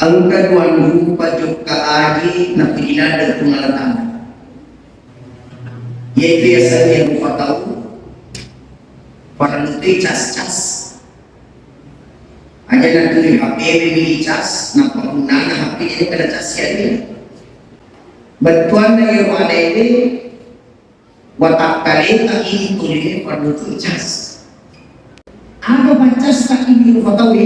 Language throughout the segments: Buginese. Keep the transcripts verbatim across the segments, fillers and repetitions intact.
Engka dua rupa jokka aje napigilade Puang Allah Ta'ala. Yaitu yasengnge rupa tau, parellu toi cas-cas. Aja natuli H P-we mi dicas, nappa punnana H P jadi kada cas ya. Bettuanna iyaro alewe, watakkaleta idi tuli parellu toi cas. Aga paccasta idi rupa tauwe?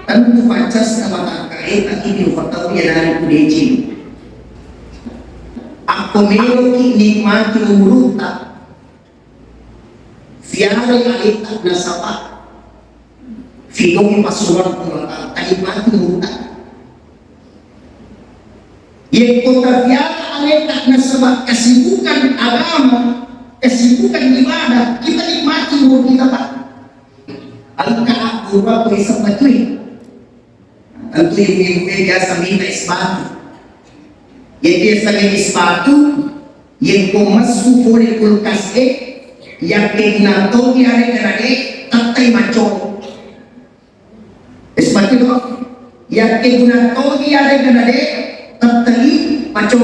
Tentu paccasta watakkaleta idi rupa tauwe iyanaritu deceng. Akko meloki nikmati umurutta, fiarai aleta nasaba filomi passuroanna Puang Allah Ta'ala, tanikmati umurutta. Yekko tafiara aleta nasaba kesibukan agama, kesibukan ibadah, kita nikmati umur kita, Pak. Engka abbura ko iseng batui. Tentu ibu-ibu e biasa minta es batu. Jadi biasanya es batu, yekko messu pole kulkas e, yakke guna togi arekana de, tettai macco. Es batu to, yakke guna togi arekana de, tettai macco.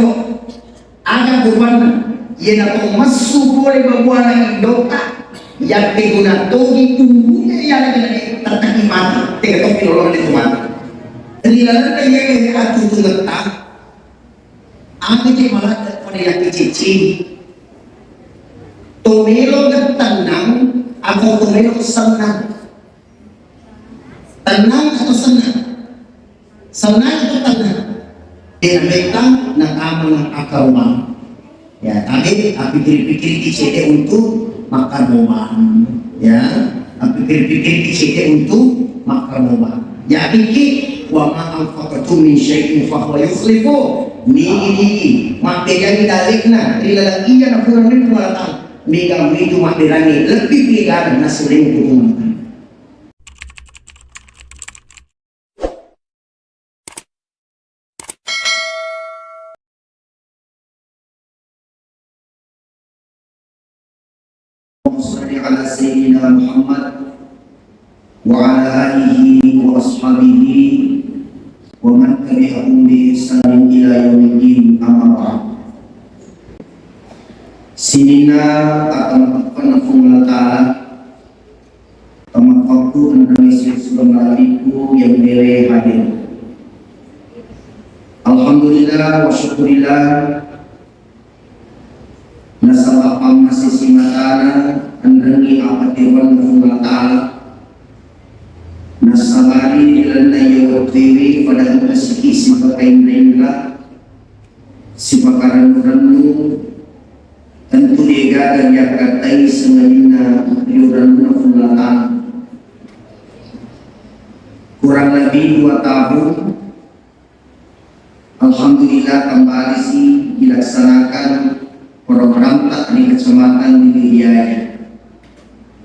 Aga buruanna, iyana to messu pole babuana indotta, yakke guna togi umbunya iyana gana de, tettaki mati, tega topi lolona de to mati. Ri lalenna iyae attutungetta, aga je maladde pada yakke ceceng. To melo tennang, atau to melo sennang? Tennang atau sennang? Sennang atau tennang? Eh, namettang natamang akkaromang. Ya, tapi appikir-pikirki cedde untuk makkaromang. Ya, appikir-pikirki cedde untuk makkaromang. Ya, pikir, wa ma anfaqtum min syai'in fahuwa yukhlifu. Nigi-nigi mabberangi dalekna ri laleng iya napurani Puang Allah Ta'ala. Mega mitu mabberangi lebbi pegana nasureng Puang Allah Ta'ala. Allahumma shalli ala sayyidina Muhammad wa ala alihi wa ashabihi wa man tabi'ahum bi ihsanin ila yaumiddin, amma ba'd. Sininna atau Puang Allah Ta'ala, Tomatoakku enrengngi silessureng malebbiku yang bere hadir. Alhamdulillah wa syukurillah, nasaba pammase simatana enrengngi appateroanna Puang Allah Ta'ala. Nassabari ri lalenna iya wettuewe pada engka siki sipakainra-inra, sipakarennu-rennu, tentu degaga riakkattai sangadinna riurennuna Puang Allah Ta'ala. Kurang lebih dua tahun, alhamdulillah, kembali si dilaksanakan program tak di Kecamatan Lilihiaja.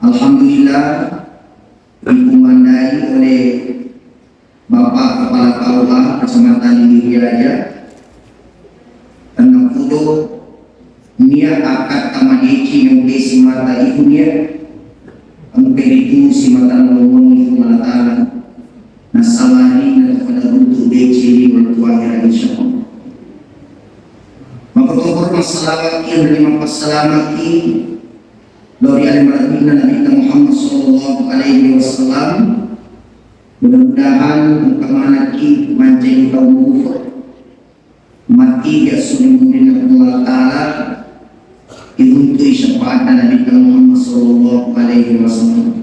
Alhamdulillah, dikumandai oleh Bapak Kepala K U A Kecamatan Lilihiaja, tennapulo nia akkatta madeceng yongke simata iku nia, engka ritu simata namongi Puang Allah Ta'ala, nassabari natopada runtu deceng ri wettu ahera, insyaallah. Makkutoparo massalawakki, enrengngi mappassalamaki lao ri ale malebbina Nabitta Muhammad sallallahu alaihi wasallam. Mudah-mudahan engka manekki mancaji tau muwafaq matti ri assunna murinna Puang Allah Ta'ala, iruntui syafaatna Nabitta Muhammad sallallahu alaihi wasallam.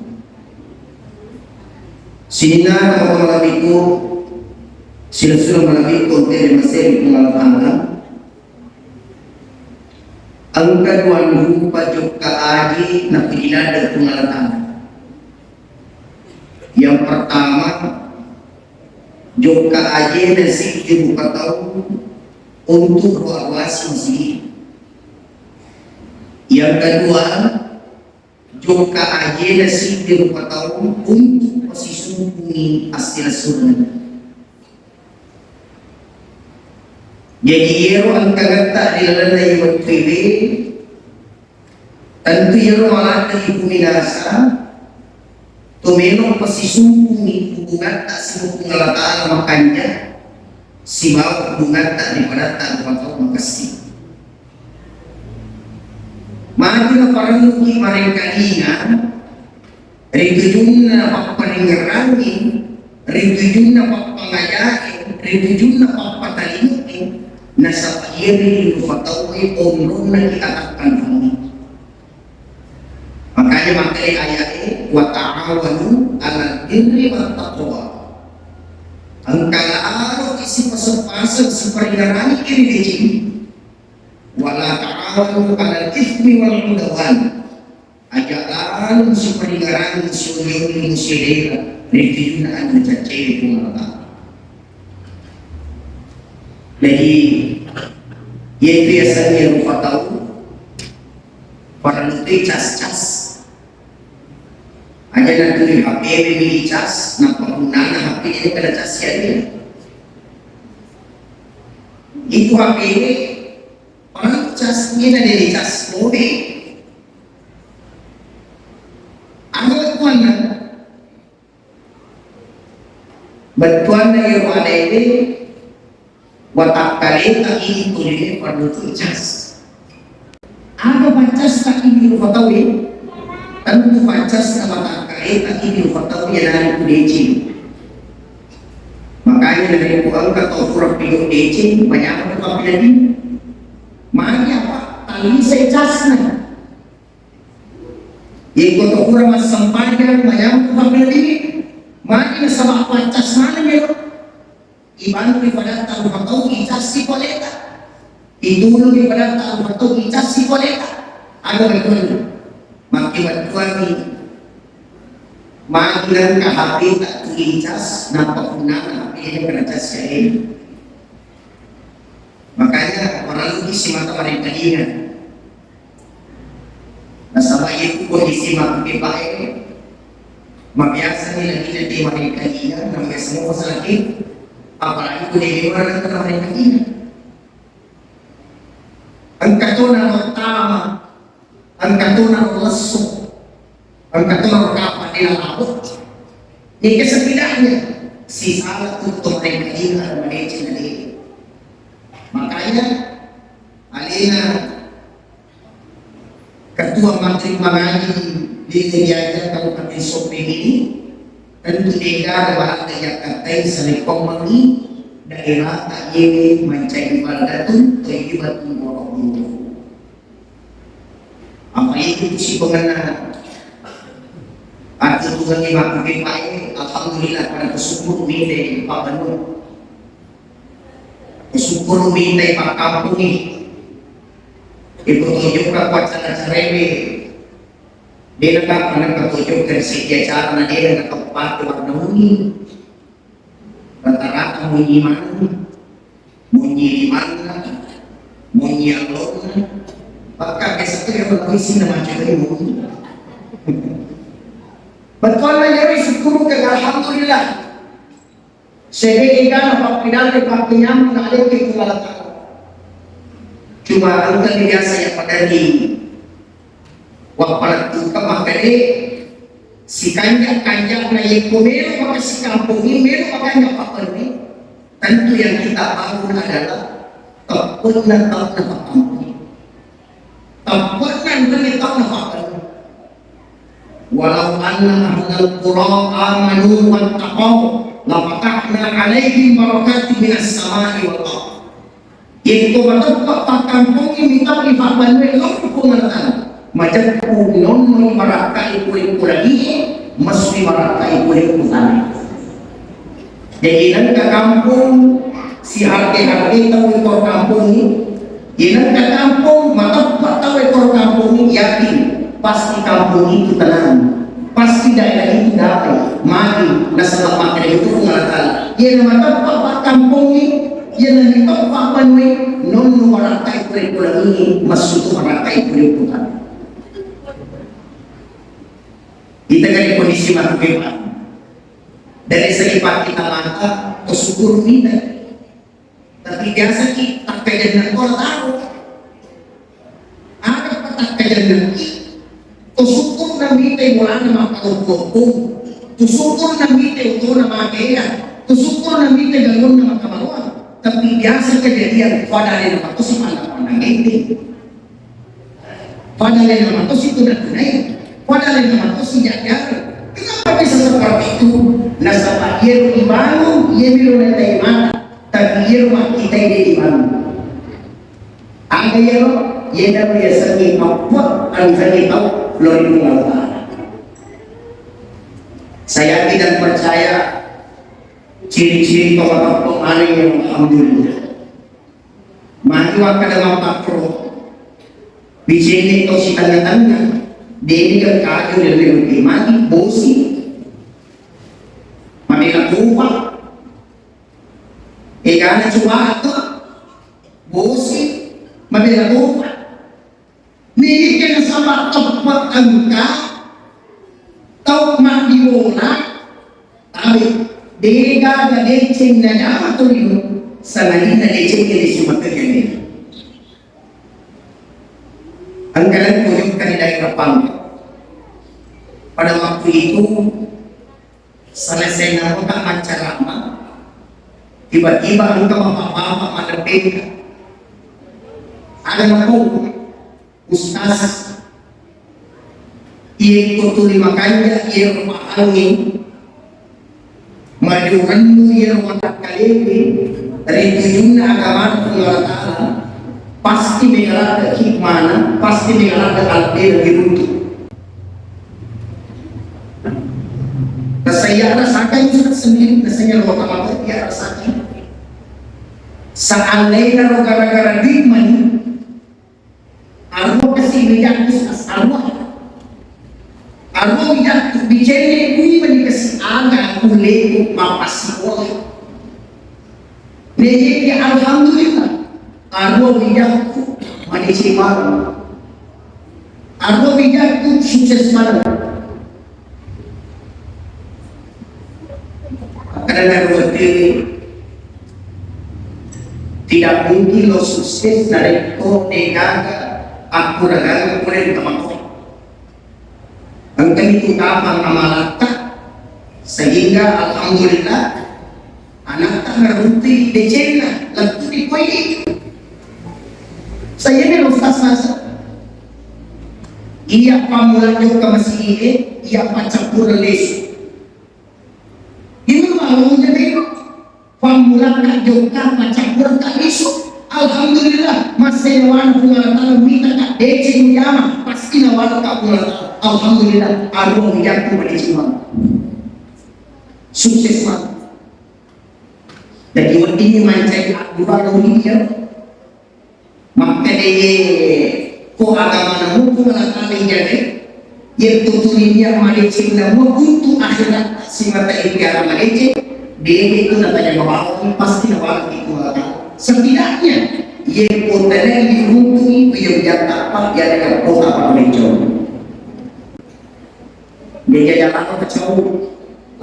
Sininna tau malebbiku, silessureng malebbiku, onte ri maseri Puang Allah Ta'ala. Engka dua rupa jokka aje napigilade Puang Allah Ta'ala. Yang pertama, jokka ajena siddi rupa tau untuk ruwa-ruwasi masigi. Yang kedua, jokka ajena siddi rupa tau untuk pasisumpungi assilessureng. Jadi, iyaro engkagatta ri lalenna iye wettuewe, tentu iyaro maladde ipuminasa, To melo pasisumpungi hubungatta sibawa Puang Allah Ta'ala makanja, sibawa hubungatta ri padatta rupa tau makessing. Magi naparelluki marengkalinga ri tujunna papparingngerangngi, ri tujunna pappangajae, ri tujunna pappatalinge'e, nasaba iyari rupa tauwe onronna ki atakkanronni. Makanya makkedai aya'e, "Wa ta'awanu 'alal birri wat taqwa." Engka laloki sipaseng-paseng siparingngerangngi ri deceng. "Wa la ta'awanu 'alal itsmi wal 'udwan." Aja laleng siparingngerangngi siolli-olli musedera ri tujunna anu caccewe Puang Allah Ta'ala. Jadi, yaitu yasengnge rupa tau, parellu tu cas-cas. Aja natuli H P-we mi dicas, nappa punnana H P-na kada cas ya. Itu H P-we parellu cas, iyana de dicas, lobe. Aga bettuanna? Bettuanna iyaro alewe watakkaleta idi tolino parellu tu cas. Aga paccasta idi rupa tauwe? Tentu paccasta watakkaleta idi rupa tauwe iyanaritu deceng. Makanya narekko engka tau pura pigau deceng, manyameng pappilading. Magi apa? Tallisai casna. Yekko to pura massempajang, manyameng pappilading, magi nasaba paccas maneng iyaro. Ibanu ri padatta rupa tau icassi poleta. Itulung ri padatta rupa tau icassi poleta. Aga bettuanna? Makke bettuanni magi nengka H P-ta tu icas, nappa punnana H P-na kada cas yae. Makanya parelluki simata marengkalinga. Nasaba iyatu kondisi makkupepa'e, mabiasani lagi nate marengkalinga, nambiasa mo salaki, apalagi ko de memang nate marengkalinga. Engka tona mattama, engka tona lesso, engka tona kapang de labo. Nike setidaknya sisala tu to marengkalinga madeceng na de. Makanya alena Ketua Majelis Mangaji Desa Diajar Kabupaten Soppeng ini tentu degaga baratta yakkattai sarekkoammengngi daerata yewe mancaji baldatun thayyibatun wa rabbun. Apa itu sipengenna atutungengngi makkupepae, alhamdulillah pada bersyukur mite Pak Banu. Bersyukur mite Pak Kampungngi. Iko tojokka ko acara-acara ini. Dena kapang nengka tojokka ri seddi acara na dena nengka pake warna muni. Rata-rata munyi maneng, munyi limanna, munyi allonna. Pakka biasa tu yang lebih sih nama jadi munyi. Betul lah jadi syukur ke alhamdulillah. Sehingga pappidalle pappenyameng alekki Puang Allah Ta'ala. Cuma engka biasa yang pada di wappalettuka makkede sikanja-kanjana yekko melo maka sikampungi melo makanja papperenni. Tentu yang kita bangun adalah teppenna tau napakkampungi. Teppenna enrengnge tau napakkampungi. Walau anna ahlal qura amanu wattaqau lafatahna alaihim barakatin minas samai wal ardh. Yekko mateppe pakkampungi mitau rifabbanue lao ri Puang Allah Ta'ala, majeppu nonnoi barakkai pole-pole langie, messui barakkai pole-pole tanae. Jadi nengka kampung siharge-harge tau ri kampung ini, Inengka kampung, mateppe tau e koro kampung ini, yakin pasti kampung itu tenang, pasti daerah itu damai, maju, nasaba makkeda itu Puang Allah Ta'ala. Iyana mateppe pakkampungi, iyana mateppe banue, nonno marakkai pole-pole ini, massutu marakkai pole-pole. Kita kan kondisi makkeda dari segi pakkita mata, bersyukur minta. Tapi biasaki takkajanna ko taro. Aga pa takkajanna ki? To syukur na mitai bolana makkaloppo-loppo. Tusukkuru namite otona makega, tusukkuru namite ganggunna makamaroang, tapi biasa kejadian pada alena matosi pannang-pannang ente. Pada alena matosi tuna-tunai, pada alena matosi jajjare. Kenapa bisa seperti itu? Nasaba iyaro ibangun, iyami lo natai mata, tapi iyaro makkitai de dibangun. Aga iyaro? Iyanaro yasengnge mappuang anrengnge tau lao ri Puang Allah Ta'ala. Saya yakin dan percaya ciri-ciri tau mateppa maneng, alhamdulillah. Magi wakkada mappakkoro, bicenne tau sitengnga-tengnga, deni gangkaju ri lino magi bosi, mabela topa, egana coba atau bosi, mabela topa. Naiyakia nasaba teppa engka tau maddibola, tabe, degaga deceng najama tolino, sangadinna decengnge lesu makkeda. Engka lagi jokka di daerah Pangkep. Pada waktu itu, selesai namo tak maccarama, tiba-tiba engka bapak-bapak maddeppeka. Ada namo, Ustaz, iyekko tuli makanja iyaro pahangnge, maju rennu iyaro watakkalewe ri tujunna agamana Puang Allah Ta'ala, pasti mega ladde hikmana, pasti mega ladde aleddena diruntu. Rasai iya rasakan Ustaz sendiri, rasanya lo mata iya rasakan. Seandainya lo gara-gara duit mani, Arua kasi wijakku, arua. Arua wijakku, bicenne kui mani kasi aga kulleku mappasikola. Neyeki alhamdulillah, arua wijakku madeceng maneng. Arua wijakku sukses maneng. Karena ruwete tidak mungkin lo sukses narekko degaga akkurangeng pole ri tomatoa. Engkani tu kapang amalatta sehingga alhamdulillah anakta naruntu decenna lettu di koi. Saya ni Ustaz masa iya pammula jokka masigi e, iya paccappureng lesu. Ini mau jadi pammulakka jokka paccappureng lesu. Alhamdulillah, massai nawana Puang Allah Ta'ala mita ka deceng mujama, pasti nawana ka Puang Allah Ta'ala. Alhamdulillah, arua wijakku madeceng maneng. Sukses maneng. Jadi weddingngi mancaji addua lo iya. Makkeda ye ko agamana Puang Allah Ta'ala ijagai, ye tutuni niat madeceng namua untuk akhirat simata ikhtiar madeceng, dede tu natanya mabawa pasti nabawa Puang Allah Ta'ala. Setidaknya ye ko tenai diruntu'i, ye jatta apa, ya dengan kota apa mencong. Meja jalan kacau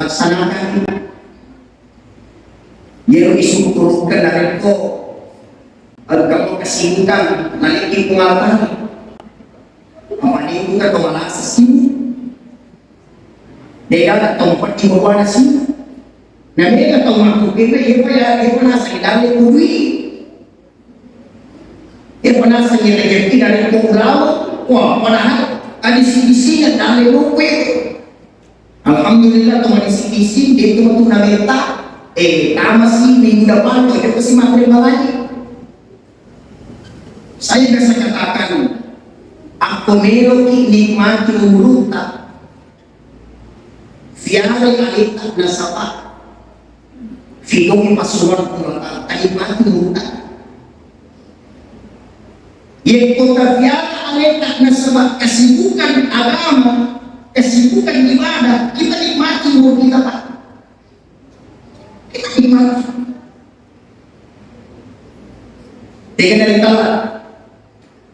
laksanakan. Yero isukkurukkeng narekko engka kesibukan naliki Puang Allah Ta'ala. Apa ni buka to malasa sini. Dega tau pati bawa nasi. Na mega tau maku kena, iya pa ya, iya pa nasa dalle kudui. Iya pa nasa ya rezeki dari ko ulawa. Wah, padahal tadi sini-sini dalle lupa itu. Alhamdulillah, to madising-dising, de tu matu nabetta, eh, tamasi minggu depan, to, de pasti mampir malai. Saya biasa katakan, akko meloki nikmati umurutta, fiarai aleta nasaba, fitongi pasuruan Puang Allah Ta'ala, tanikmati umurutta. Yekko tafiara aleta nasaba kesibukan agama, kesibukan ibadah, kita nikmati umur kita, Pak. Kita nikmati. Tega dari kala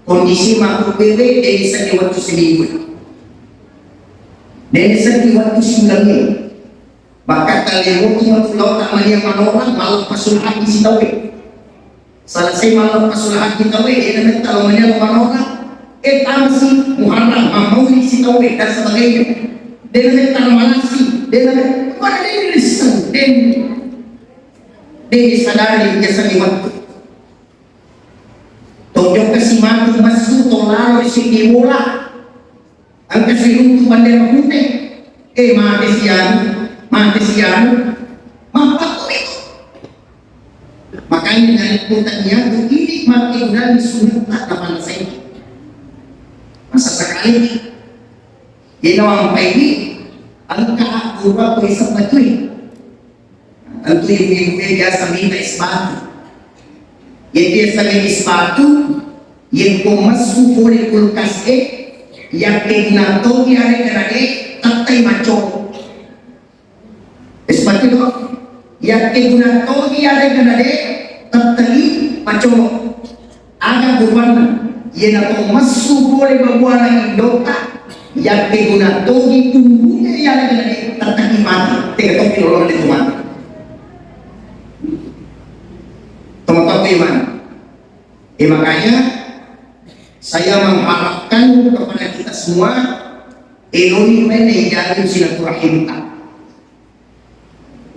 kondisi makhluk bebe dari setiap waktu seminggu. Dari setiap waktu seminggu. Bahkan kalau waktu waktu lau tak mania manorang, malah pasul haji sitawe. Selesai malam pas sudah haji tauwe, de nametta lo mania lo manorang. Eh, tamasi Muharram, mammauli si tauwe dan sebagainya. De nametta lo malasi, Dena, mana dena lisseng, den, dena sadari biasa ni waktu. Tojokka si matu messu to lalo ri siddi bola. Engka siruntu bendera pute. Eh, mate si anu, mate si anu. Mappakku itu. Makanya dari kota niatu ini makke gunani sunat tak dapat saya. Masa sekali. Iyana wampai ni engka abbura ko iseng batui. Tentu ibu-ibu e biasa minta es batu. Iya biasa minta es batu, yekko messu pole kulkas e, yakke guna togi are kana de, tettai macco. Es batu to, yakke guna togi are kana de, tettai macco. Aga rupanna, iyana to messu pole babuana indotta, yakke guna togi umbunya iyana gana de tettaki mati, tega topi lolona de to mati. Teman-teman iman. Eh, makanya saya mengharapkan kepada kita semua, eloni mene jalin silaturahimta.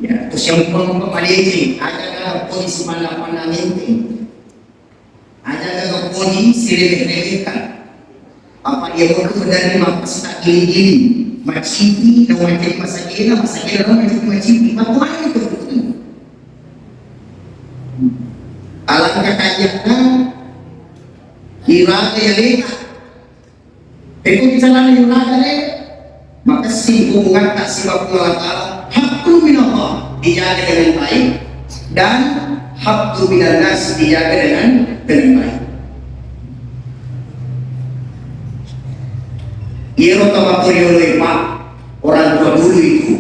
Ya, terus yang pempadece, aja ada polisi mana-mana menteng. Aja gaga poji sirebe-rebekang. Apa iya motu dari mappasita gili-gili, macipi, na macipi masagena, masagena na macipi macipi. Makkumanna itu? Alangka kayakna iraga ya leka. Pekko bicarana yolagale, makessing hubungatta sibawa Puang Allah Ta'ala, haqqun minallah dijaga dengan baik, dan haqqun minannas dijaga dengan, dengan baik. Iyaro tau matoriolo e, Pak, orang tua dulu itu,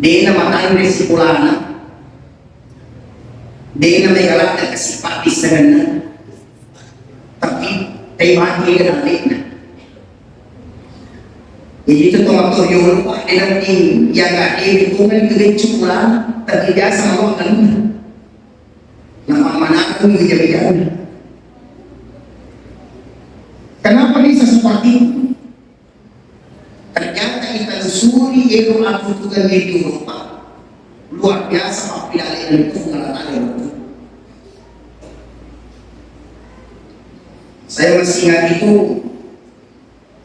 dena matanre sikolana, dena megalak kasi Pak di sana. Tapi, tai mati ga dalle'na. Jadi, itu to matoriolo, Pak, de nanti yang gak de, itu kan itu de cukulan, tapi biasa mau kaluna. Nama mana aku yang jaga. Kenapa bisa seperti itu? Ternyata ita lusuri ero atutukan di Eropa. Luar biasa pappilalena itu pengalaman itu. Saya masih ingat itu,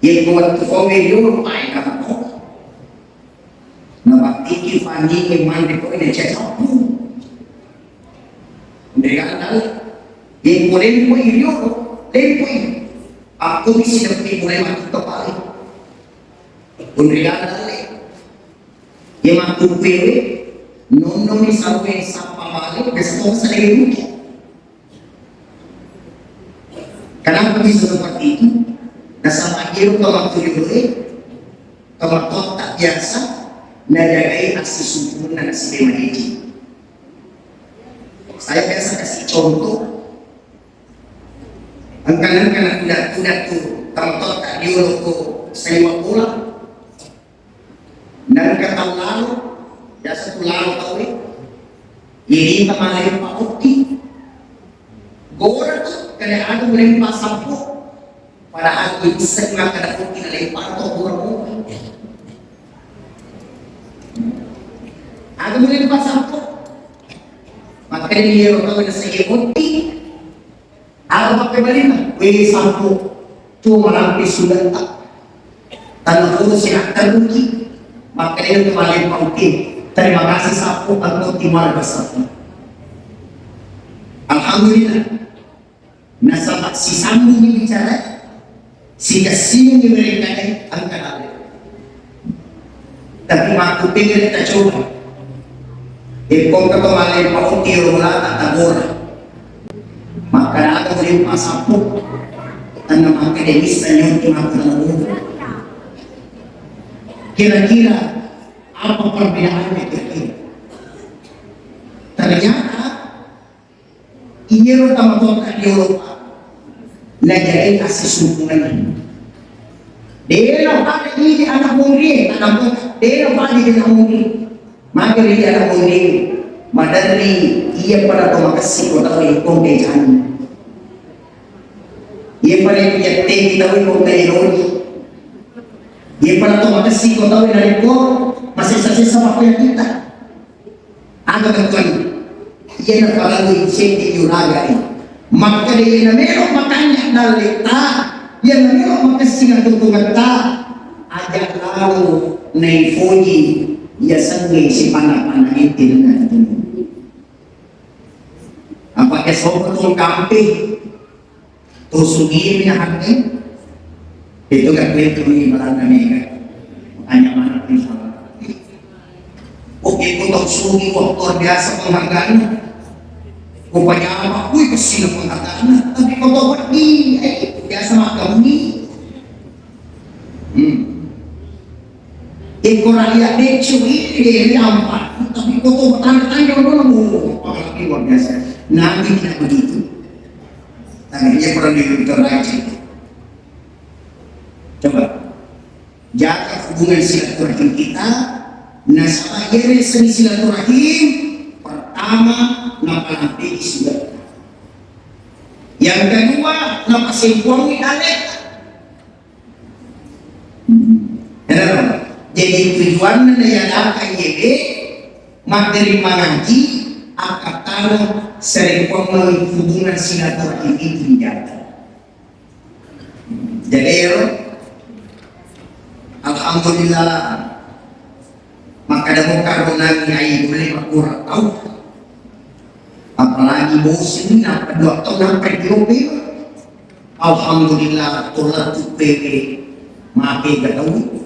yang buat tuh komen dulu, Pak, enak kok. Nabattiki fanninge manre ko ina cacappu. Onrega dalle. Yekko lempoi riolo, lempoi. Akko bisi dappi mulai matu tepale. Onrega dalle. Ye makkukkuewe, nonnoni sawe sappa bale, biasa to sadege ruki. Kenapa bisa seperti itu? Nasaba iyaro tomatoa rioloe, tomatoatta biasa najagai assisumpungenna nasibawang madeceng. Saya biasa kasih contoh, engka-engka natuda-tuda tu tomatoatta riolo ko saliweng bola. Nengka tau lalo, biasa tu lalo tauwe, irinta malempa otti. Gora tu, kada ada malempa sappo. Padahal ibisseng makkeda otti nalempa to gora-gora. Ada malempa sappo. Makkeda iyaro tau nasenge otti. Aga pappebalinna? Wé, sampo. Cuma malampe sudetta. Tanna pura sihattanruki. Makkedai tu malai pauke. Terima kasih, sappo, engka timala sappo. Alhamdulillah. Nasaba sisambungi bicara. Sikessingengngi merekkae engka dalle. Tapi makkupengngere tacoba. Eppongka to malempa otti ero bolata tagora. Makkadaka malempa sappo. Tanna makkeda missa nyokki makkeda gora. Kira-kira apa perbedaannya kira-kira? Ternyata Iyaro tomatoatta rioloe, najagai assisumpungenna. Dena pada idi anak monrie, anak kota. Dena pada idi anak monrie. Maka idi anak monrie, maderri iya pada to makessing ko tau e kongke jani. Iya pada iya tegi tau e kongke jani. Iya pada to makessing ko tau narekko masessa-sessa mappeyakitta. Aga bettuanna? Iya naparellu cedde yuragai. Makkeda iya namelo makanja dalletta, iya namelo makessing atuo-tuongetta, aja lalo naifoji yasengnge sipanna-panna ente nenna atuo. Apa esopa tu kampe, to sugi mi hargai, itu kan itu mi balanda mega. Makanya mana pun salah. Oke, kau tahu sugi, wah, luar biasa penghargaannya. Kau banyak apa, wih, kesini penghargaannya. Tapi kau tahu, ih, eh, biasa makan mie. Hmm. Iko rakyat deccu ini dia ini ampat, tapi kau tahu tanda-tanda orang mau apalagi luar biasa. Nabi tidak begitu. Tadinya pernah diintervensi. Coba jaga hubungan silaturahim kita. Nasaba yere seni silaturahim pertama napalampe sudah. Yang kedua napasempuangi dalek. Jadi tujuanna naiadakan Y B materi mangaji akkattana serekuang hubungan silaturahim itu dijaga. Jadi ya, alhamdulillah, makkada mo karunangi ai mulai makurang tau. Apalagi bosen, nappa dua tahun, nappa dua tahun. Alhamdulillah, tola tu pewe, mape gak tahu.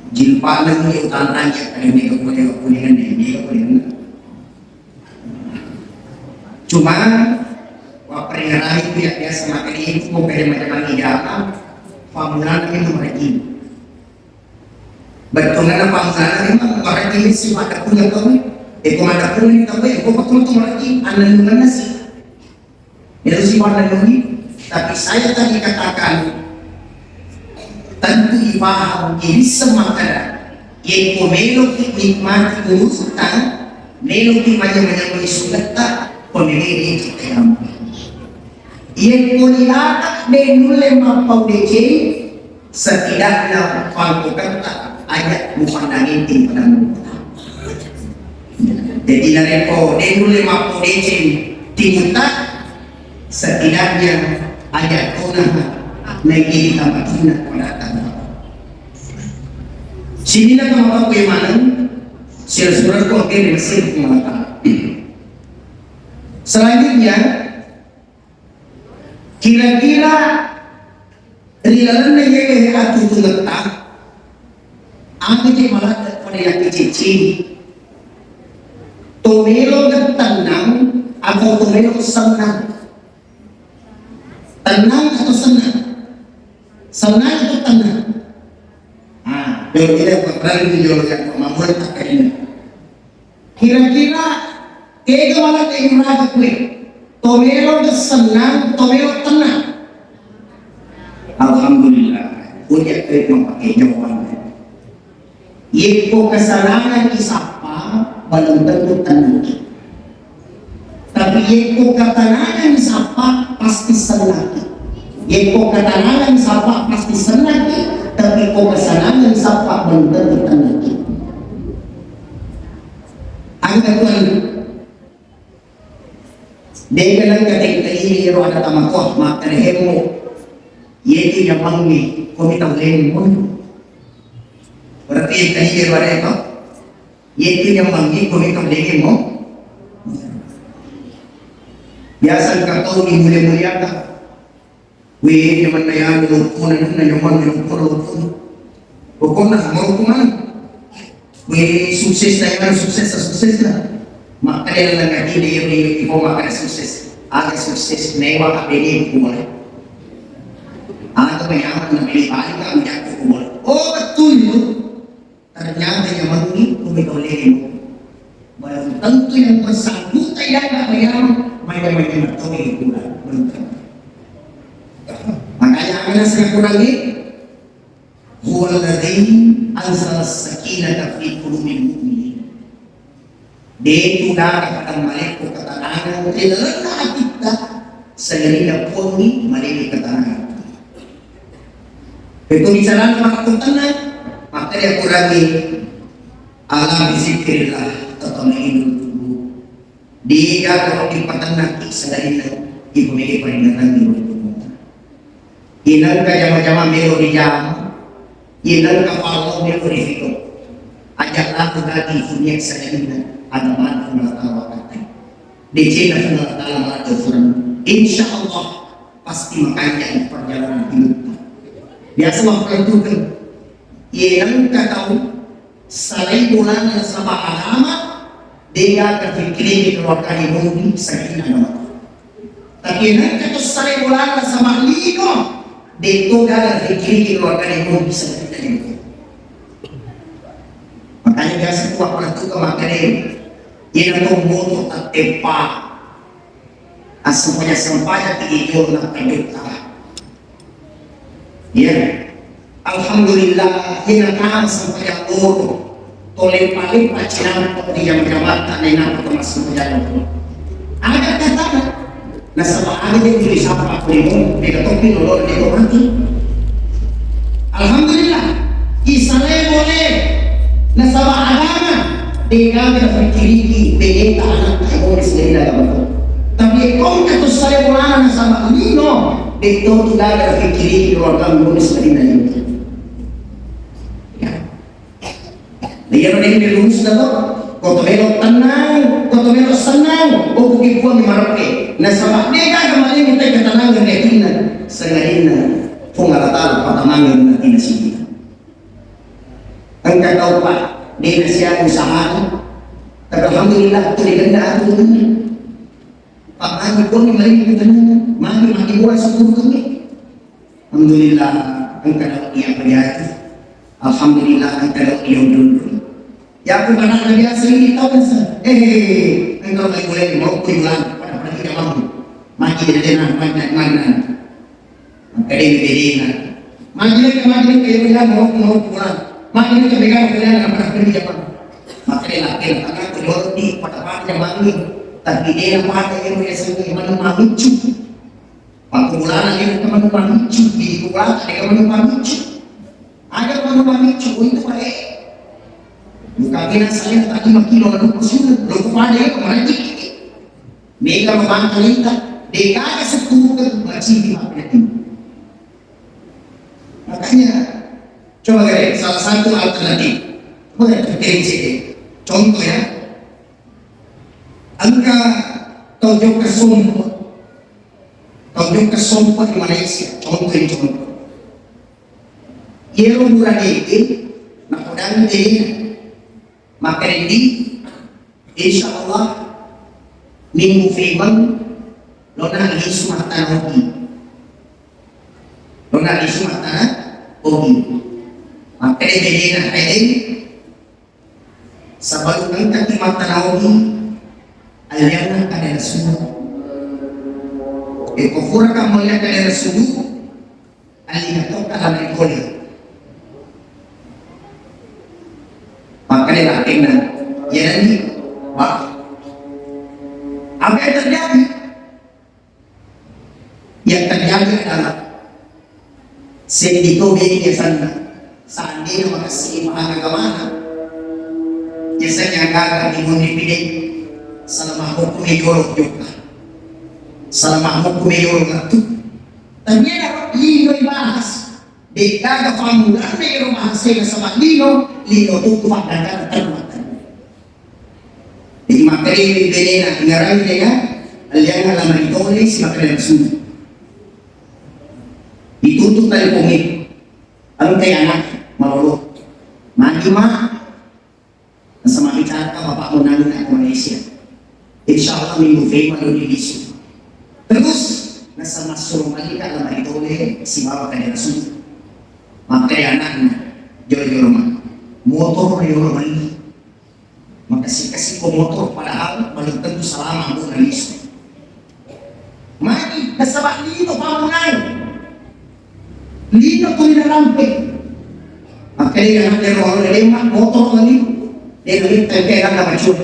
Jilbabna ni utang tanya, ada mega boleh, boleh kan, mega boleh kan. Cuma, wa peringarai itu ya biasa makan itu, mau pada macam-macam jama, pamulana itu merajin. Bettuanna pangkana memang marajing si mata punya kau. Eh, ko mata punya ni kau, eh, ko betul tu marajing. Anak nasi. Itu si warna nuni. Tapi saya tadi katakan, tentu ipaham, ini semakna. Ye ko melo ki nikmati urutang, melo ki manya-manya sugetta, pemilih ini kita yang. Ye ko nilata de nulle mappau deceng, setidaknya pangkoketta aja mufannanginting penanggungta. Jadi narekko de nulle mappo deceng timutta, setidaknya aja tona naiki ditamakinna padatta. Sininna tamakkue maneng sila-sila ko akhirnya masih mengatakan. Selanjutnya, kira-kira ri lalenna yewe atuo-tuongetta, aga je maladde pada yakkiciccingi? To melo tennang atau to melo sennang? Tennang atau sennang? Sennang atau tennang? Ah, jolo tidak pernah jolo yang mamulai tak ini. Kira-kira tega maladde iraga kue? To melo sennang, to melo tennang. Alhamdulillah, puji kue mapake jawabanna. Yekko kesenangan isappa, belum tentu tennangki. Tapi yekko ketenangan isappa, pasti sennangki. Yekko ketenangan isappa, pasti sennangki. Tapi ko kesenangan isappa, belum tentu tennangki. Angka tuan, dega nengka tengka ini ero ada tamatoa, makkeda hemmo. Yetu nyamangnge, komi tau lemo. Berarti yang tadi dia pada itu, yetu nyamangnge, komi tau lemo. Biasa engka tau dimulia-muliakan. Wé, jamanna yanu loppona, nunna jamanna loppona, loppona. Pokokna, mau kumana? Wé, sukses na yanu, sukses na, sukses na. Makkeda nengka tide, iya, iya, iya, mau makkeda sukses. Aga sukses, mewah, A B D, kumana? Aga mayaman, na beli balik, kamu jatuh, kumana? Oh, betul itu. Ternyata nyamangngi, kumi tau lemo. Belum tentu yang bersangkutan yang nggak nyaman, manya-manya tau lemo pula. Belum tentu. Makanya, apa yang saya kurangi? Huwallazi anzala sakinata fi qulubil mu'minin. De'tu gaga pada malekko ketenangan ri lalenna atitta, sangadinna Puangngi malebbi ketenangan. Itu bicara marakkutanna, maka dia kurangi ala bizikrillah tatmainnul qulub. Diga ko dipatennaki selainna ibu mege paringatangi. Inangka jama-jama melo dijama, inangka farlo melo rifito. Aja laku dadi dunia selainna ada mana Allah Ta'ala wakatai. Decena Allah Ta'ala marato furang. Insya Allah pasti makanya perjalanan hidupnya. Biasa waktu itu kan, inangka tahu Salai bolana nasaba agama, degaga fikkiringi keluargana moni selainna agama. Tapi engka to salai bolana nasaba lino, deto gaga fikkiringi keluargana moni selainna lino. Makanya biasa kuwa pernah tuka makanya, ina to moto tattepa. Assempajang-sempajang tiga jolo nappa jokka. Iya. Alhamdulillah, iya nakama sempajang loro. Tolepa-lepa cinampa di jama-jamatta nainappa to massempajang loro. Ada katana, nasaba ada je tuli sapa ko limo, mega topi lolo de mati. Alhamdulillah, isalai boleh nasaba agama. Degaga nafikkiriki beneta anakta e bonus dari daga bato. Tapi engka to sale bolana nasaba lino, de to tu gaga nafikkiriki keluarga bonus dari daga. Ya. Iya ro dende rumus to. Ko to melo tenang, ko to melo senang, ko kuki puang mareppe. Nasaba degaga malemu te ketenangan yakinna, sengadinna Puang Allah Ta'ala patamangan natina sini. Engka tau, Pak, de nasiaga usahana, tapi alhamdulillah, tu dikenna atu tenang. Pak, magi pun mari kita tenang, magi, magi bola sepuluh kami. Alhamdulillah, engka dapat dia berjati. Alhamdulillah, engka dapat dia undur. Ya, aku mana ada biasa ini tahu kan, sir? Eh, engka mai boleh mau pulang, pada-pada tidak mampu. Magi dia tenang, magi, magi, magi. Makkeda bedena. Magi lekka, magi lekka, iya, iya, mau, mau pulang. Magi lekka, bega, bega, nggak pernah pergi, Jepang. Makkeda lakka, lakka, aku jorok di pada-pada mangi. Tapi dia pada yang biasanya mana malucu. Waktu bulan ini teman malucu, di bulan ada yang malucu. Ada yang malucu, itu baik. Bukan kena saya tadi makin lalu sini, lu pada ya kemarin dikit. Mega mabangkalita, degaga setturukan maciwi mappenedding. Makanya, coba gare, salah satu alternatif. Coba gare, pikirin seddi. Contoh ya, engka tau jokka sompa, tau jokka sompa di Malaysia, contoh ya, contoh. Iyaro burane e, napodangi tene, makkerendi, insya Allah, minggu febang, lona lisu mattana ogi. Lona lisu mattana ogi. Makkere bedena, pede, sabalu engkaki mattana ogi, alianna kada nasulu. Eko fura kammalia kada nasulu, Alliga tokka lama ri kole. Makkeda lakkenna, iyananni, Pak. Apa yang terjadi? Yang terjadi adalah seddi to bene biasanna. Seandainya makessing pahang agamana, biasanya gaga di mundi pide. Selama hukum jolo jokka. Selama hukum jolo ngattu. Tapi ada lino ibahas. Degaga fammulanna ero bahasa nasaba lino, lino tu tu faddangkana terru makkeda. Jadi makkeda benena, ngarangi dega, allianna lama ri tole, si makkeda langsung. Ditutup teleponnya. Engka anak malolo. Magi, Mak? Nasaba bicara bapakmu nani nak Malaysia. Insya Allah minggu fema lo di lisu. Terus nasaba suruh magi ka lama ri tole sibawa ka daerah sungai. Makkeda anakna, jolo-jolo, Mak. Motor jolo mani. Makasi-kasi ko motor padahal belum tentu selama bu na lisu. Magi, nasaba lino pammunang. Lino tuli narampe. Makkeda anakna ero, ero, ero, Mak, motor mani. Dena mitta engka anakna macua.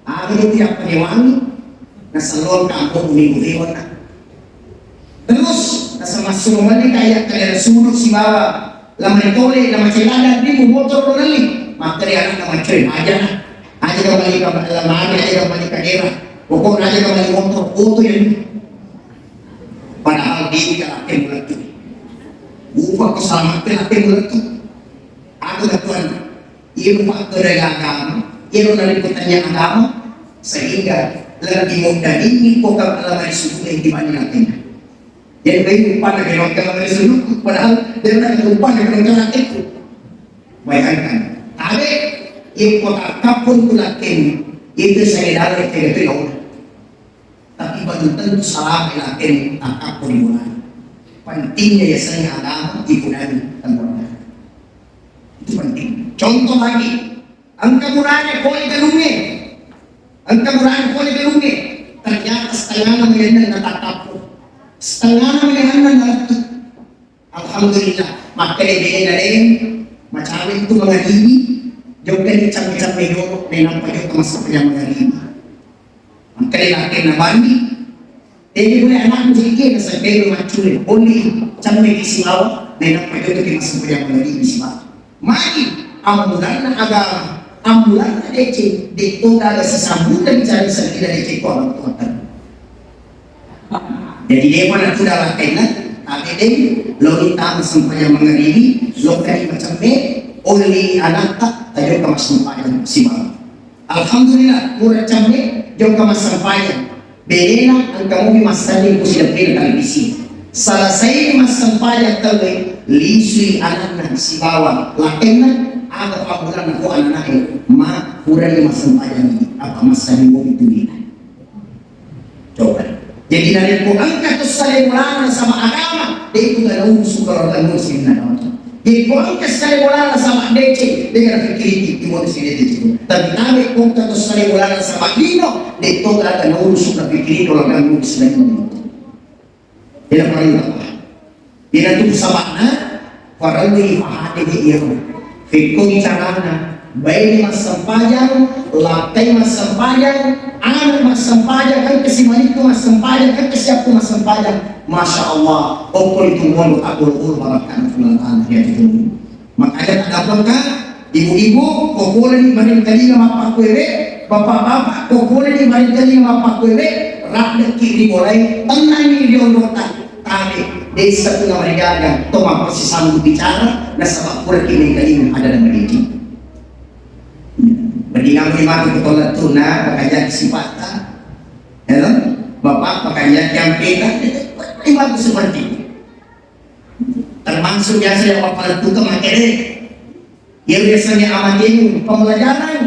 Aga itu yang penyewangi. Nasalon kampung minggu lewat. Terus, Semassuro mani kaya kaya sudu sibawa lamari tole, lamari celana, ribu motor lo nalli. Makkeda anakna maccoi, aja na. Aja ga mali ka lamari, aja ga mali ka dera. Pokokna aja ga mali motor, oto ya ni. Padahal dia tidak akan meletup. Buka kesalahan akan meletup. Aku tak tuan. Iya, Pak, ke dagang agama. Iya, lo naliput tanya agama. Sehingga lebih mudah ini kok kalau lamari sudu yang dibanding lakinya. Jadi, baik upah lagi orang kalau lamari sudu, padahal dia nak upah lagi orang kalau itu. Bayangkan, tabe, iya, kota kapun tu lakinya. Itu saya dalam kayak itu ya udah. Tapi belum tentu salah laki takkappo di bulan. Pentingnya ya saya agama di bulan keluarga. Itu penting. Contoh lagi, engka burane pole galungnge. Engka burane pole galungnge. Ternyata setengahna mengenna na takkappo. Setengahna mengenna na lettu. Alhamdulillah, makkeda bene na deng, macawe tu mangaribi, jokka ni camme-camme dolo, nainappa jokka massempajang mangaribi. Makkeda lakkenna bandi, tegi boleh anakmu sedikit, nasempero maccule, boleh camme ki sibawa, nainappa jokka ki massempajang mangaribi sibawa. Magi, ammulanna agama, ammulanna deceng, detto gaga sisambung dan bicara sendiri deceng ko orang tua. Jadi, depa natuda lakkainna, tapi deng, loni tama sempajang mangaribi, lokka di macemme, oli anatta, tajokka massempajang sibawa. Alhamdulillah, pura cemme, jokka massempajang. Benena, engka mopi massalling ku sideppena televisi. Selesai massempajang tauwe, lisui anakna sibawa lakkainna, aga pabbulanna ko anakna e, ma, purani massempajang, apa massalling mopi tulina. Coba. Jadi, narekko engka to sale bolana sama agama, de' tu tau urusu keluarga nu sininna daun. Jadi, ko engka sale bolana sama deceng, de' nafikiriki, di moto si deceng. Tapi tabe ko engka to sale bolana sama lino, de' to tau urusu nafikiri keluarga nu sininna daun. Iyana parellu tapahang. Iyana tu saba'na parellu ipahami iyaro. Fekko bicarana, baine massempajang, lakkai massempajang, anak massempajang, engka si malittu massempajang, engka si appu massempajang. Masya Allah, okko itu mondo tak bulu-bulu barakkan Allah Ta'ala ya itu. Makanya tak dapat kan Ibu-ibu, ko poleni barengkalinga mappakkuewe, bapak-bapak, ko poleni barengkalinga mappakkuewe, raddekki ri bolae, tennangngi ri onrota, tabe, dessa tu namarigaga, to mappasisambung bicara, nasaba puraki mengkalinga ada dan madeceng. Mendingan matu ke tola tu na, pakajaki sipatta, ya toh? Bapak pakajaki ampeta, matu seperti itu. Termasuk biasa yang bapak lakukan materi. Yang biasanya amatengeng pembelajaran,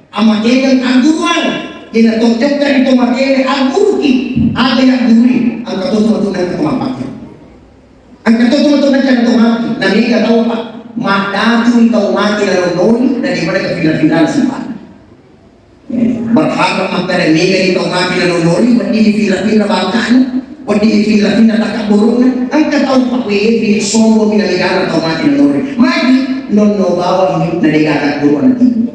amatengeng agguruang. Ina tojokkan itu materi agguruki, aga yang gurui, angka to tu tu nang to mapake. Angka to tu tu nang to mapake. Nah, mega tau, Pak. Madatu tau mati lalu noni daripada kepindah-pindahan simpan. Berharap makkeda mega ni tau mati nanonori, wedding ni fira-fira bangkana, wedding ni fira-fira takabburunna, engka tau pakuefi sombong mi namegana tau mati nanonori. Magi, nonno bawang mi nadegaga guru anak ibu.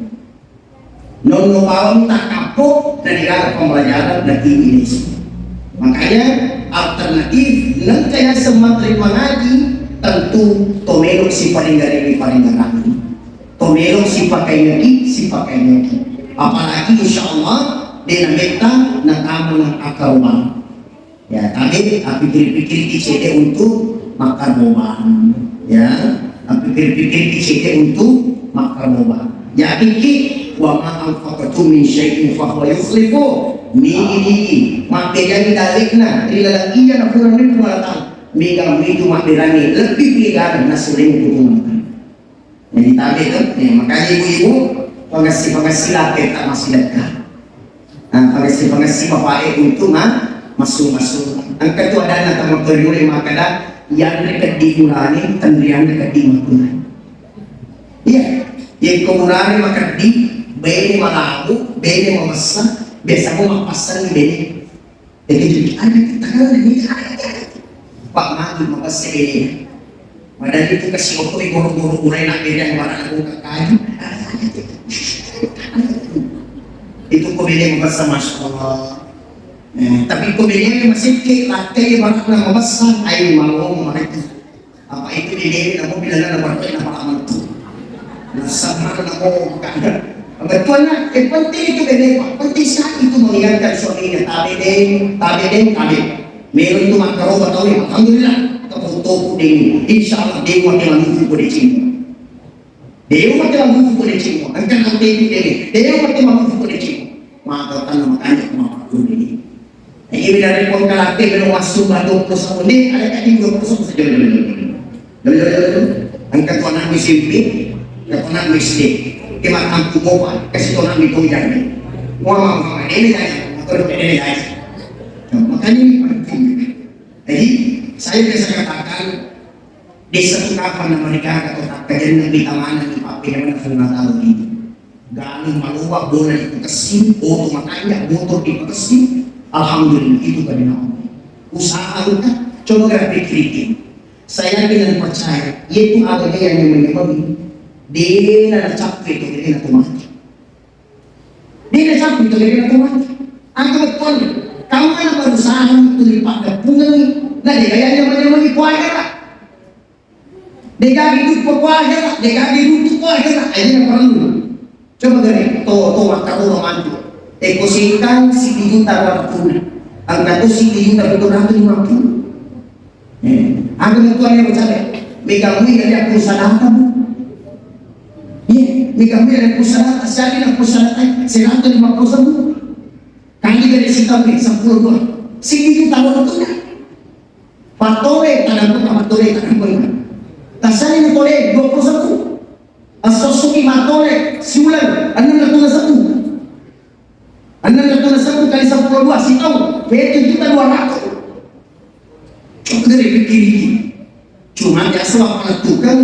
Nonno bawang mi takappo nadegaga pembelajaran dan ini. Makanya alternatif nengka yang semateri mengaji tentu tomelo si paling dari paling. To melo sipakaineki, sipakaineki. Apalagi insya Allah de nametta natama nang akkarobang. Ya, tapi pikir-pikirki cede untuk makkarobang. Ya, pikir-pikirki cede untuk makkarobang. Yakinki, wa ma anfaqtum min syai'in fahuwa yukhlifu. Nigi-nigi mabberangi dalekna ri laleng iya napurani Puang Allah Ta'ala. Mega mitu mabberangi lebbi pegana nasureng Puang Allah Ta'ala. Jadi tabe tu, ya, makanya ibu-ibu, pengasih-pengasih laki tak masih dekat. Nah, pengasih-pengasih bapak e untuk ma, masuk-masuk. Engka tu ada anak teman teriuri makada, yang dekat di Murani, tendrian dekat di Murani. Iya, yang ke Murani makadi, bene malabu, bene mamessa, biasa mau mapasan di bene. Jadi, ada tangan ini, ada. Pak Madu, maka sebelumnya. Madani tu kasi waktu di guru-guru mulai nak beda yang mana aku kaji. Itu kok beda yang bahasa Masya Allah. Eh, tapi ko bene masekke lakkai barakna mabessa, ai malomo mareki. Apa itu bene na mobil na barakna malamatu. Nasama na mo kada. Bettuanna, yang penting itu bene, Pak. Penting sekali itu mengingatkan suaminya, tabe deng, tabe deng, tabe. Melo itu makkaroba tau ya, alhamdulillah. Kefotoku deng, insya Allah deng wakil manufu ko decimmu. Dewa te mamufu ko decimmu, engka nang tepi deng. Dewa te mamufu ko decimmu. Maka tanna makanya ko mamufu ini. Ini dari pon kalate melo masuk batu ko sabun ni, ada kaki dua ko sabun saja. Engka tu anak S M P, engka tu anak S D. Ke makampu mopa, kasih tu anak itu jadi. Wah, mama, ini jadi, atau ini jadi. Makanya ini penting. Jadi, saya biasa katakan, desa tu kapan nama nikah atau tak kajian lebih taman di papi mana sama tahu ini. Galu malua bola di pekesi, oto makanya motor di pekesi. Alhamdulillah itu kan nama. Usaha lu kan, coba gerak pikir. Saya yakin dan percaya, yaitu ada yang menyebabkan dia nak capek itu dia nak mati. Dena cappu tuli ri Tuhan. Engka bettuanna. Kamu kan berusaha tuli paddeppungengngi. Na dega yang nyaman-nyamangi ko ahera. Dega didukko ko ahera, dega diruntu ko ahera. Aja yang perlu. Coba gare, to to makkaro mantu. Eko singkang sidi juta berapa? Engka tu sidi juta betul ratu lima puluh. Eh, aga mutuanna macabe? Mega mui ada pulsa data, Bu. Iya, mega mui ada pulsa data, siapa yang pulsa data? Seratus lima puluh ribu. Kali dari sitaung, sepuluh dua. Sini kita waktunya. Patore, tadang pun, patore, tadang pun. Tasani ni tore, dua puluh satu. Asosuki matore, siulang, enam ratus satu. Enneng ratus seppulo kali seppulo dua, sitaung, pitu juta dua ratus. Coba dari pikir ini. Cuma biasa waktu tukang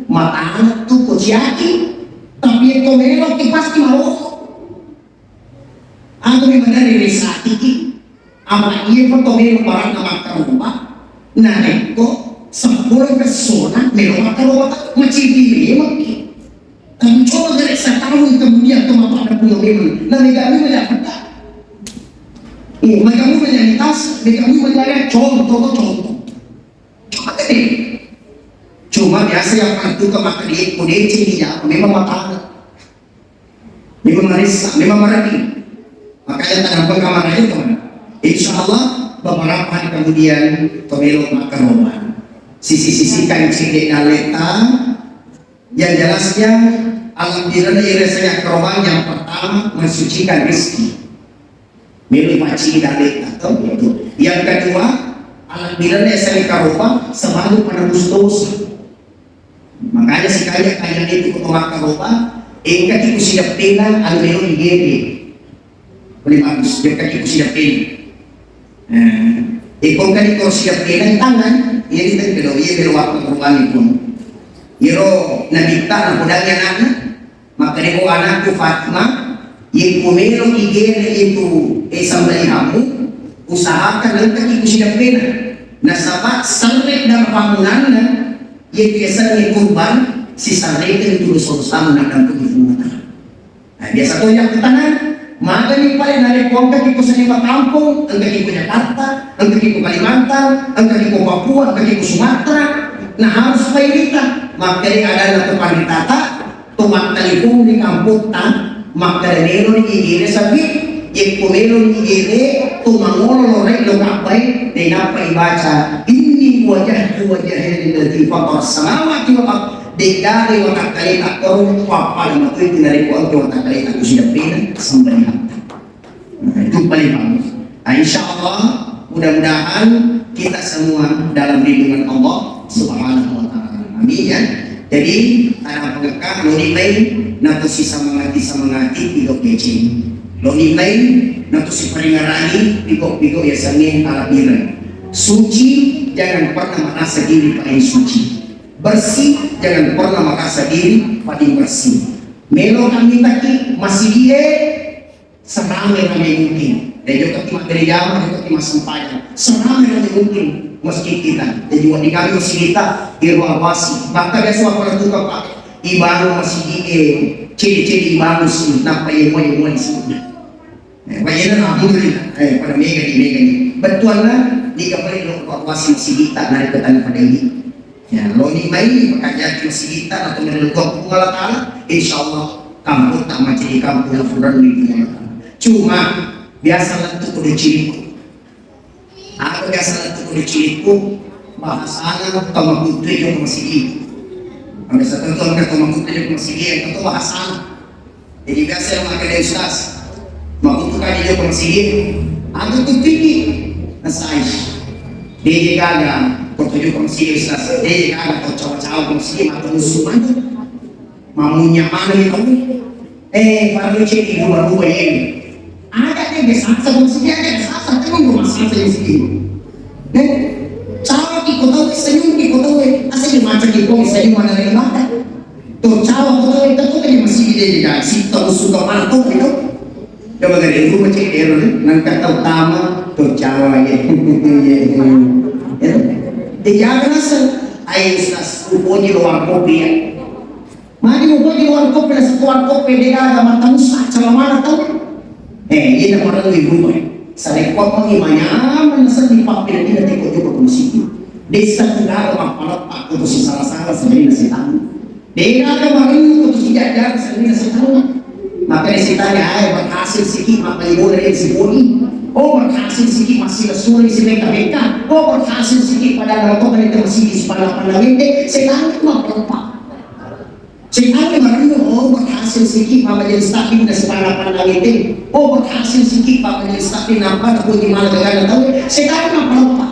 matana tu kociaki, tapi yang melo ki pasti mau. Aku memang dari resaki ki. Apa iya foto melo barang nama karupa? Nah, eko seppulo persona melo makarupa, macam ini mungkin. Tapi coba gare setahun kemudian to mapada pulo memang. Na mega memang dapat tak? Eh, mega memang yang tas, mega memang yang contoh, contoh. Coba gare. Cuma biasa yang pernah tuh ke maka dia kode cini ya, memang matang. Memang marissa, memang marani. Makanya tanam kamar aja teman. Insya Allah beberapa hari kemudian pemilu maka roman. Sisi-sisi kancing di daleta, yang jelasnya, alam birana yang rasanya kerohanian yang pertama mensucikan rezeki. Melo paci daleta, atau itu. Yang kedua, alam birana yang saya karoba sebagai penebus dosa. Makanya sekali kaya itu ke maka roba, engka ki kusidappena anu melo digere. Paling bagus, jokka ki kusidappena. Eh, iko kan iko siap kena tangan, iya kita kalau iya kalau waktu kurban pun. Iro nabitta na podang anakna, maka dia anakku Fatimah, yang kumelo igere itu eh sembelihanmu, usahakan engka ki kusidappena. Nasaba sarre dan bangunanna, iya biasanya kurban, si sarre itu dulu sosam nak dampung di rumah. Nah, biasa to yang kutana, magani pale narekko engka ki ko saliwa kampong, engka ki ko Jakarta, engka ki ko Kalimantan, engka ki ko Papua, engka ki ko Sumatera, na harus pairita. Makkeda adanna to panritata, to mattelepon ri kampotta, makkeda melo ni igere sapi, yekko melo ni igere, to mangolo lo rai lo kabbai, nainappa ibaca, "Inni wajjahtu wajhiya lilladzi fatara samawati wal ard." De'gaga watakkaleta koro pappada matoitu narekko engka watakkaleta kusidappena sembelihatta. Nah, itu paling bagus. Nah, insya Allah, mudah-mudahan kita semua dalam lindungan Allah Subhanahu wa Ta'ala. Amin ya. Jadi, tanang pengekka, loni mai, nato si semangati-semangati, pigo kecing. Loni mai, nato si peringarani, pigo-pigo ya sangin ala bireng. Suci, jangan pernah merasa diri paling suci. Bersih, jangan pernah merasa diri paling bersih. Melo kami taki masih dia serame-rame mungkin. Dan juga kita dari jamaah, juga kita masih payah. Serame-rame mungkin masjid kita. Dan juga di kami masjid kita di ruang wasi. Bahkan biasa apa tuh pak? Ibadah masih dia, ciri-ciri ibadah sih. Napa yang mau yang mau di sini? Eh, wajana alhamdulillah, eh, pada mega di, mega di. Bettuanna, di kapale lo kuasi masigitta, narekko tania pada ini. Ya, lo ni mai, makajaki masigitta, atau menurut Allah Ta'ala, insya Allah, kampung tak macam di kampung yang kurang di dunia. Cuma, biasa lettu kudu ciriku. Aku biasa lettu kudu ciriku, bahasana tau makuttu jokka masigi. Ambil satu tu angka tau makuttu jokka masigi, yang itu bahasana. Jadi biasa yang makan ustaz, makuttu kan jokka masigi. Aku tu tinggi, nasai. Dia je gaga, kau tu jokka masigi ustaz. Dia je gaga, kau cawa-cawa masigi, mata musuh mana? Mammunya mana ni tau? Eh, baru cek di rumah-rumah ini. Ada dia biasa, sama sih dia biasa, tapi rumah saya sih. Eh, cawa ki kota, senyum ki kota, asal dia macam ki kota, senyum mana lagi makan. Tuh cawa kota, itu kota dia masih di dia, si tahu suka mana tuh itu. Coba dari rumah cek dia, nang kata utama, tuh cawa ya. Ya. Dia jangan asal, ayo ustaz, upoji luar kopi ya. Magi mupoji warkop, pila satu warkop, pede gaga matamu sacara mana tau? Eh, iya na parellu dirubah. Sarekkuammengngi manyameng nasenni pappeneddinna teko jokka ko masigi. Dessa tu gaga mappaleppa ko to sisala-sala sebenarna setang. De gaga marennu ko to sijajara sebenarna setang. Maka de setang ya, eh, berhasil siki mappali bola de siponi. Oh, berhasil siki masila sura si beka-beka. Oh, berhasil siki pada nonton itu masigi sipala-pala ngente. Setang itu mappaleppa. Setangnge marennu, oh, berhasil siki mamajelis taklim na sipana-pana ngete. Oh, berhasil siki mamajelis taklim nampa napuji mala gagana tau. Setangnge mappaleppa.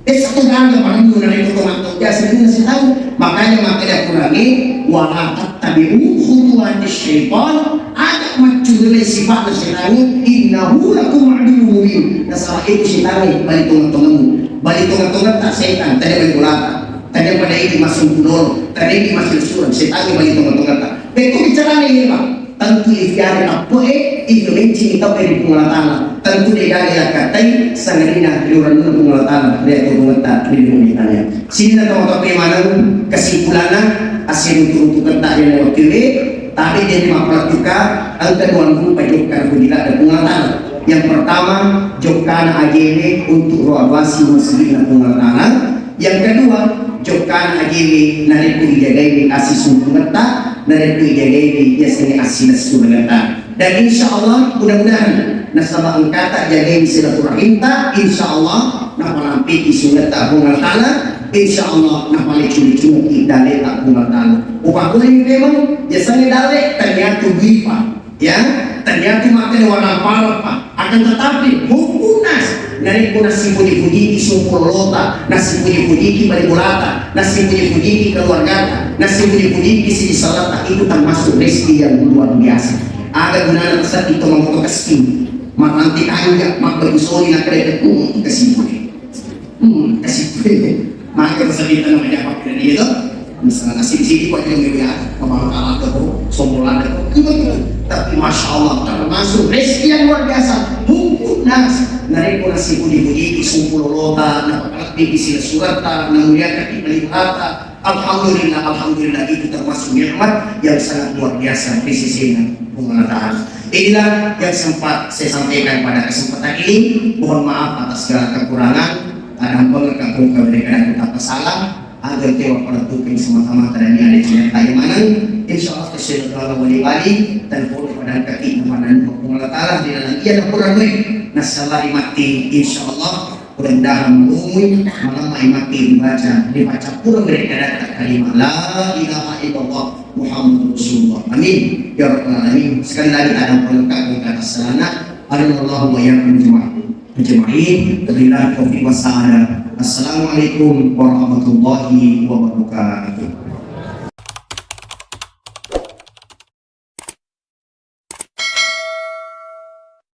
Dessa tu gaga marennu narekko to mattauja setangnge. Makanya makkeda Qurangnge, wala tattabi'u khutuwati syaitan, aja maccudele sipa'na setangnge, innahu lakum aduwwun mubin. Nasaba itu setangnge bali tonga-tongamu. Bali tonga-tongata setan, tania bali bolata. Tania pada idi massumpulolo, tania idi massusurang, setangnge bali tonga-tongata. Pekko bicarana iya, Pak. Tentu ikhtiar tappoe, itu mencing tau ri Puang Allah Ta'ala. Tentu de gaga yakkatai, sangadinna ri urannuna Puang Allah Ta'ala, ri aturuetta, ri dunia tania. Sininna tau tapi maneng kesimpulanna, asiruntu-runtuketta ri waktu ini, tapi jadi mappalettuka, engka dua rupa jokka ri Puang Allah Ta'ala. Yang pertama, jokkana ajewe untuk roa basi masjidna Puang Allah Ta'ala. Yang kedua, jokkana ajewe narekko ijagaiwi asisumpungetta, narekko ijagaiwi yasengnge assilessurengetta. Dan insya Allah, mudah-mudahan nasaba engkata jagaiwi silaturahimta, insya Allah napalampeki sungetta Puang Allah Ta'ala, insya Allah napaleccu-leccungki daleta Puang Allah Ta'ala. Upakkuling memang yasengnge dale taniatu duipa. Ya, tania tu makkeda warappa-rappa. Akan tetapi, hukum nas, narekko nasipuji-pujiki sumpulolota, nasipuji-pujiki bali bolata, nasipuji-pujiki keluargata, nasipuji-pujiki siji salata, itu termasuk rezeki yang luar biasa. Aga gunana terseddi to mamoto kessi, maranti kanja, mabbaju soli, nakkeda, hmm, kessi. Hmm, kasih. Maka kita bisa minta namanya apa kira dia tuh? Misalnya nasi di sini kok dia nggak ada, kepala kalah tuh, sombong ada tuh. Itu tuh. Tapi masya Allah, termasuk rezeki yang luar biasa. Hukum nas, narekko nasipuji-puji, sumpulolota, napakalebbi, sila surata, namuliakan, bali bolata. Alhamdulillah, alhamdulillah, itu termasuk nikmat yang sangat luar biasa di sisi Puang Allah Ta'ala. Inilah yang sempat saya sampaikan pada kesempatan ini. Mohon maaf atas segala kekurangan. Ada pengetahuan mereka dan tetap salah. Agar tewa pada tukeng semata-mata dan ini ada cerita yang mana. Insya Allah, kesudah doa wali-wali dan boleh pada kaki mana Puang Allah Ta'ala di dalam ia ada kurang. Nasabari mati, insya Allah. Mudah-mudahan mengumui, malamai mati dibaca, dibaca pura mereka datang kalimat la ilaha illallah Muhammadur Rasulullah. Amin. Ya Rabbal Alamin. Sekali lagi, ada pelengkap yang kata selana. Hadanallahu wa iyyakum ajma'in. Wabillahi taufiq was sa'adah. Assalamualaikum warahmatullahi wabarakatuh.